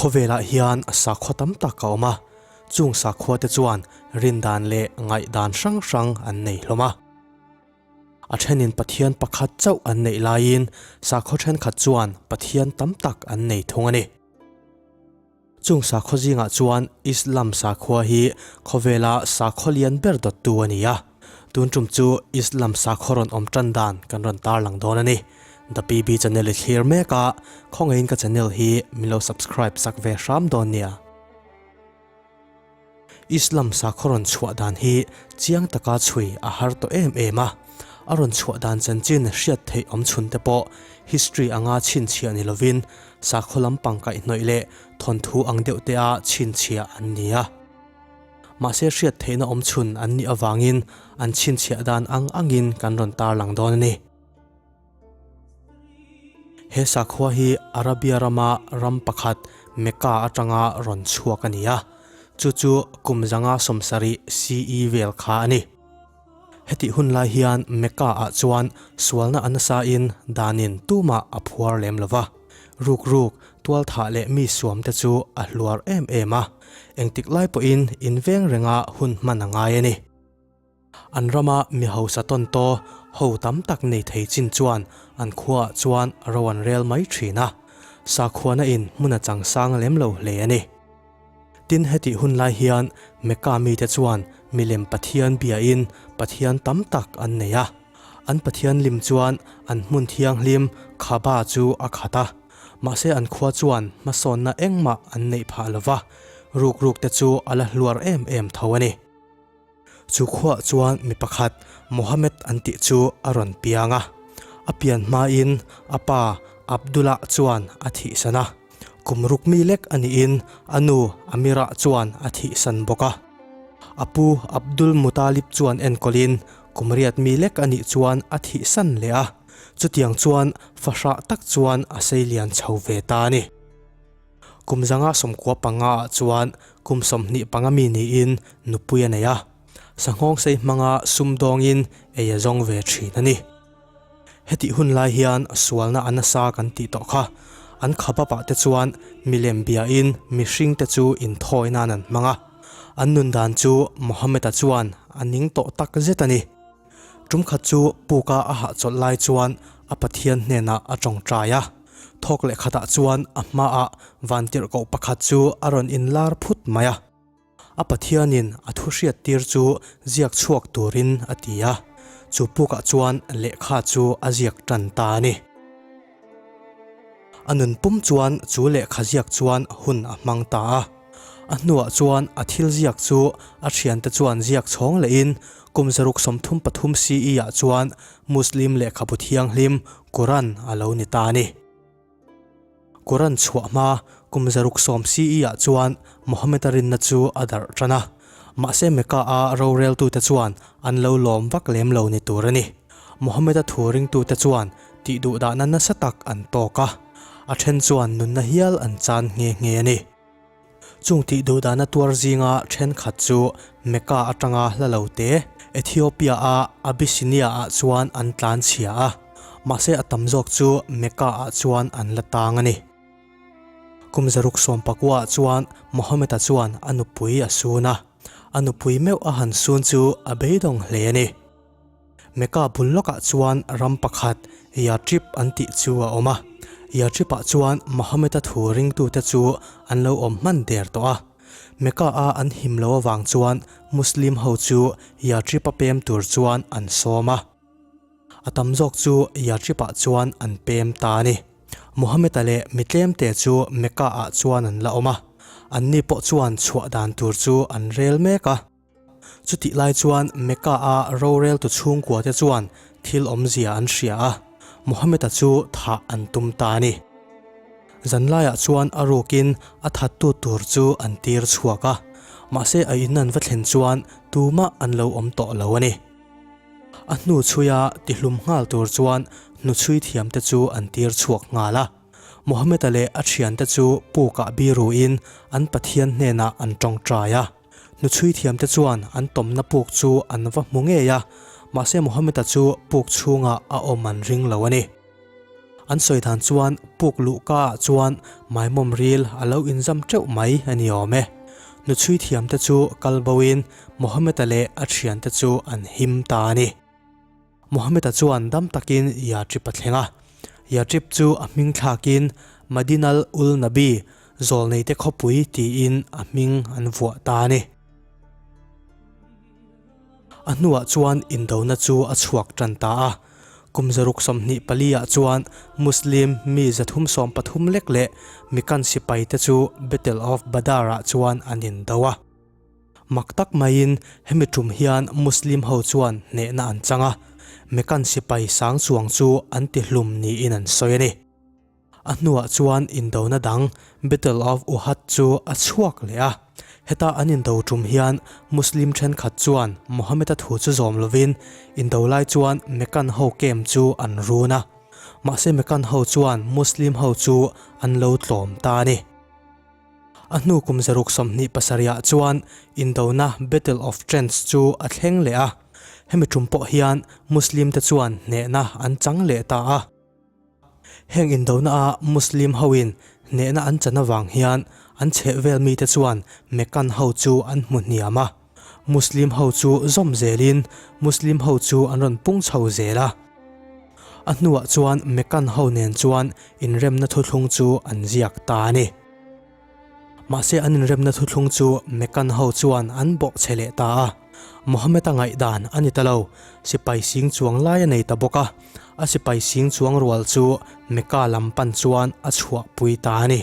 Khawvelah hian sakhua tam tak a awm a, chung sakhua te chuan rindan leh ngaihdan hrang hrang an nei hlawm a. A thenin Pathian pakhat chauh an neih laiin sakhaw thenkhat chuan Pathian tam tak an nei thung a ni. Chung sakhaw zingah chuan Islam sakhua hi khawvela sakhaw lian ber dawttu a ni a. Tun tum chu Islam sakhaw rawn awm tan dan kan rawn tarlang dawn a ni. The PB channel i thlir mek a, khawngaihin ka channel hi min lo subscribe sak ve hram dawn nia. Islam sakhaw rawn chhuah dan hi chiang taka chhui a har tawh em em a, a rawn chhuah dan chanchin hriat theih awm chhun te pawh history anga chhinchhiah ni lovin sakhaw lampang kaihhnawih leh thawnthu ang deuh te a chhinchhiah an ni a. Mahse hriat theihna awm chhun an nih avangin an chhinchhiah dan ang angin kan rawn tarlang dawn a ni. He sakhua hi Arabia rama ram pakhat Mecca atanga rawn chhuak a ni a, chu chu kum 170 CE vel kha a ni. Hetih hun lai hian Mecca ah chuan sualna a nasa in danin tumah a phuar lem lo va, ruk ruk, tualthah leh mi suam te chu a hluar em em a, engtik lai pawhin inveng renga hun hman a ngai a ni. An rama mi hausa tawn taw ho tam tak nei thei chin chuan an khuaah chuan ro an rel mai thin a, sakhuana in hmun a chang sang lem lo hle a ni. Tin hetih hun lai hian Mecca mite chuan milem pathian biain pathian tam tak an nei a, an pathian lim chuan an hmun thianghlim Kaaba chu a khat a, mahse an khua chuan hmasawnna engmah an neih phah lo va, rukruk te chu a la hluar em em tho a ni. Chu khuaah chuan mi pakhat Mohammed an tih chu a rawn piang a, a pian hmain a pa Abdullah chuan a thihsan a, kum ruk mi lek a niin a nu Amirah chuan a thihsan bawk a. A pu Abdul Muttalib chuan enkawlin kum riat mi lek a nih chuan a thihsan leh a, chutiang chuan fahrah tak chuan a seilian chho ve ta a ni. Kum 195 ah chuan kum 25 mi niin nupui a nei a, sanghawng sei hmanga sumdawngin ei a zawng ve thin a ni. Hetih hun lai hian sualna a nasa kan tih tawh kha, an khabap ah te chuan milem biain mihring te chu inthawi nan an hmang a, an nun dan chu Mohammed-a chuan a ning tawh tak zet a ni. Tum khat chu puka a hahchawlh lai chuan a Pathian hnenah a tawngtai a. Thawk leh khatah chuan a hmaah vantirhkoh pakhat chu a rawn inlar phut mai a. A Pathianin a thu hriattir chu ziak chhuak turin a ti a, chu pukah chuan lehkha chu a ziak tan ta a ni. A nun pum chuan chu lehkha ziak chuan hun a hmang ta a. A hnuah chuan a thil ziak chu a thiante chuan ziak chhawng lehin kum 633 CE ah chuan Muslim lehkhabu thianghlim Quran a lo ni ta a ni. Quran chhuah hma kum 610 CE ah chuan Mohammed-a rinna chu a darh tan a, mahse Mecca-a roreltute chuan an lo lawm vak lem lo ni tur a ni. Mohammed-a thu ringtute chuan tih duhdahna nasa tak an tawk a, a then chuan nunna hial an chan nghe nghe a ni. Chung tih duhdahna tuar zinga thenkhat chu Mecca atanga hla lo te, Ethiopia-a Abyssinia-ah chuan an tlan chhia a, mahse a tam zawk chu Mecca-ah chuan an la tang a ni. Kum 610-ah chuan Mohammed-a chuan a nupui a sun a, a nupui meuh a han sun chu a beidawng hle a ni. Mecca bul lawkah chuan ram pakhat Yatrib an tih chu a awm a. Yatrib-ah chuan Mohammed-a thu ringtute chu an lo awm hman der tawh a. Mecca-a an him lo avang chuan Muslim ho chu Yatrib-a pem tur chuan an sawm a. A tam zawk chu Yatrib-ah chuan an pem ta a ni. Mohammed-a leh mi tlemte chu Mecca-ah chuan an la awm a. Anni pawh chuan chhuah dan tur chu an rel mek a. Chutih lai chuan Mecca-a roreltu chhungkuate chuan thil awmzia an hria a, Mohammed-a chu thah an tum ta a ni. Zanlaiah chuan a rukin a thattu tur chu an tir chhuak a, mahse a in an va thlen chuan tumah an lo awm tawh lo a ni. A hnu chhuia tihlum nghal tur chuan hnuchhui thiamte chu an tir chhuak nghal a. Mohammed-a leh a thiante chu pukah biruin an Pathian hnenah an tawngtai a. Hnuchhui thiamte chuan an tawmna puk chu an va hmu ngei a, mahse Mohammed-a chu puk chhungah a awm an ring lo a ni. An sawi dan chuan puk luhka ah chuan maimawm ril a lo inzam teuh mai a ni awm e. Hnuchhui thiamte chu kal bo in Mohammed-a leh a thiante chu an him ta a ni. Mohammed-a chuan dam takin Yatrib a thleng a. Yatrib chu a hming thlakin Madinal ul Nabi, Zawlneite khawpui tiin a hming an vuah ta a ni. A hnuah chuan indona chu a chhuak tan ta a. Kum 624 ah chuan Muslim mi 313 lek leh Meccan sipaite chu Battle of Badr ah chuan an indo a. Mak tak maiin hemi tum hian Muslim ho chuan hnehna an chang a, Meccan sipai sang chuang chu an ti hlum niin an sawi a ni. A hnuah chuan indona dang Battle of Uhud chu a chhuak leh a. Heta an indo tum hian Muslim thenkhat chuan Mohammed-a thu chu zawm lovin indo lai chuan Meccan ho camp chu an run a. Mahse Meccan ho chuan Muslim ho chu an lo tlawm ta a ni. A hnu kum 627 ah chuan indona Battle of Trench chu a thleng leh a. Hemi tum pawh hian Muslim te chuan hnehna an chang leh ta a. Heng indona a Muslim hoin hnehna an chan avang hian an chhehvel mite chuan Meccan ho chu an hmu hniam a. Muslim ho chu zawm zelin Muslim ho chu an rawn pung chho zel a. A hnuah chuan Meccan ho nen chuan inremna thuthlung chu an ziak ta a ni. Mahse an inremna thuthlung chu Meccan ho chuan an bawh chhe leh ta a. Mohammed-a ngaihdan a ni ta lo, sipai sing chuang lai a nei ta bawk a, a sipai sing chuang rual chu Mecca lam pan chuan a chhuahpui ta a ni.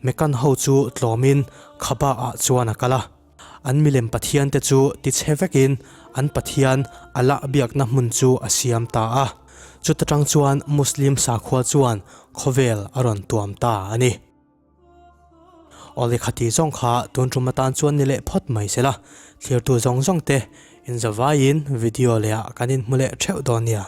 Meccan ho chu tlawmin Khaba-ah chuan a kal a, an milem pathiante chu tichhe vekin an pathian Allah biakna hmun chu a siam ta a. Chuta tang chuan Muslim sakhua chuan khawvel a rawn tuam ta a ni. Aw lehkha tih zawng kha tun tum atan chuan ni leh phawt mai se la, thlirtu zawng zawng te inzavaiin video lehah kan inhmu leh theuh dawn nia.